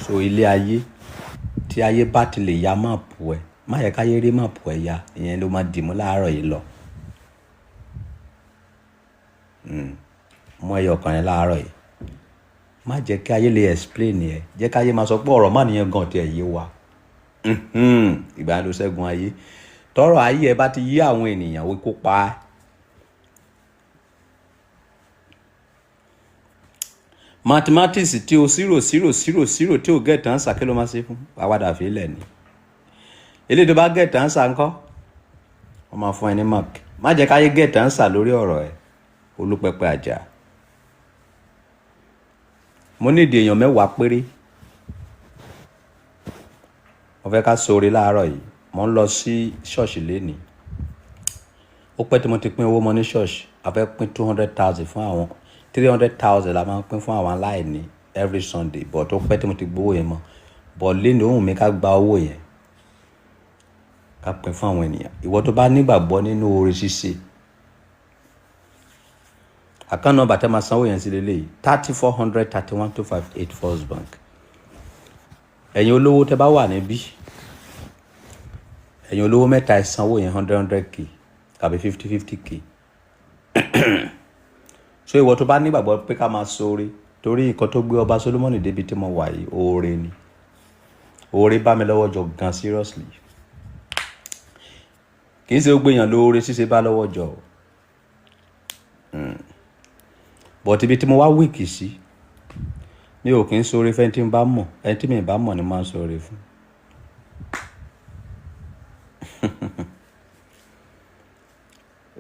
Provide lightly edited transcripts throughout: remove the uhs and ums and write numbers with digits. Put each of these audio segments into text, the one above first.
So ilé ayé, tí ayé bá ti lè ya map ẹ, má yẹ káyé rí map ẹ ya, ìyẹn ló máa dìmú láàárọ̀ yìí lọ. Mú ẹyọ kan yẹn láàárọ̀ yìí. Má jẹ́ kí ayé lè explain ẹ. Jẹ́ káyé máa sọ pé ọ̀rọ̀ má nìyẹn gan tí ẹ yé wa. Ìgbà yẹn ló ṣẹ́gun ayé. Tọ́rọ̀ ayé ẹ bá ti yí àwọn ènìyàn wí kó pa á. Mathematics tí o zero zero zero zero tí o get answer, kí ló máa ṣe fún? Wàá padà fi lẹ̀ ni. Eléyìí tó bá get answer ńkọ́, wọ́n máa fún ẹ ní mark. Má jẹ́ káyé get answer lórí ọ̀rọ̀ ẹ. Olúpẹpẹ àjà. Mo ní ìdí èèyàn 10 péré. Mo fẹ́ ká ṣoore láàárọ̀ yìí. Mo ń lọ sí ṣọ́ọ̀ṣì lénìí. Ó pẹ́ tí mo ti pín owó mọ́ ní ṣọ́ọ̀ṣì. A fẹ́ pín 200,000 fún àwọn, 300,000 la máa ń pín fún àwọn aláìní every Sunday. But ó pẹ́ tí mo ti gbowó yẹn mọ́. But lénìí ó wù mí ká gba owó yẹn, ká pín fún àwọn ènìyàn. Ìwọ tó bá nígbàgbọ́ nínú oore ṣíṣe, account number tẹ́ máa sanwó yẹn sí leléyìí: 30431258, First Bank. Ẹ̀yin olówó tẹ́ bá wà níbí, ẹ̀yin olówó mẹ́ta, ẹ sanwó yẹn hundred hundred k tàbí fifty fifty k. So ìwọ tó bá nígbàgbọ́ pé ká máa ṣoore, torí nǹkan tó gbé ọba Solomoni débi tí mo wà yìí, oore ni. Oore bá mi lọ́wọ́ jọ gan, seriously. Kì í ṣe gbogbo èèyàn lóore ṣíṣe bá lọ́wọ́ jọ o. But ibi tí mo wá weak sí, mi ò kí ń ṣoore fẹ́ni tí n bá mọ̀. Ẹni tí mi ì bá mọ̀ ni máa ń ṣoore fún.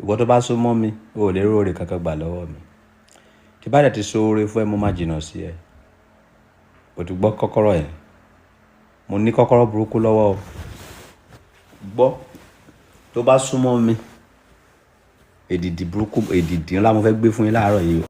Ìwọ tó bá sún mọ́ mi, o ò lè rí oore kankan gbà lọ́wọ́ mi. Tí bá dẹ̀ ti ṣoore fún ẹ, mo máa jìnnà sí ẹ. O ti gbọ́ kọ́kọ́rọ́ yẹn. Mo ní kọ́kọ́rọ́ burúkú lọ́wọ́ o. Gbọ́, tó bá sún mọ́ mi, èdìdì burúkú, èdìdì ńlá mo fẹ́ gbé fún yín láàárọ̀ yìí o.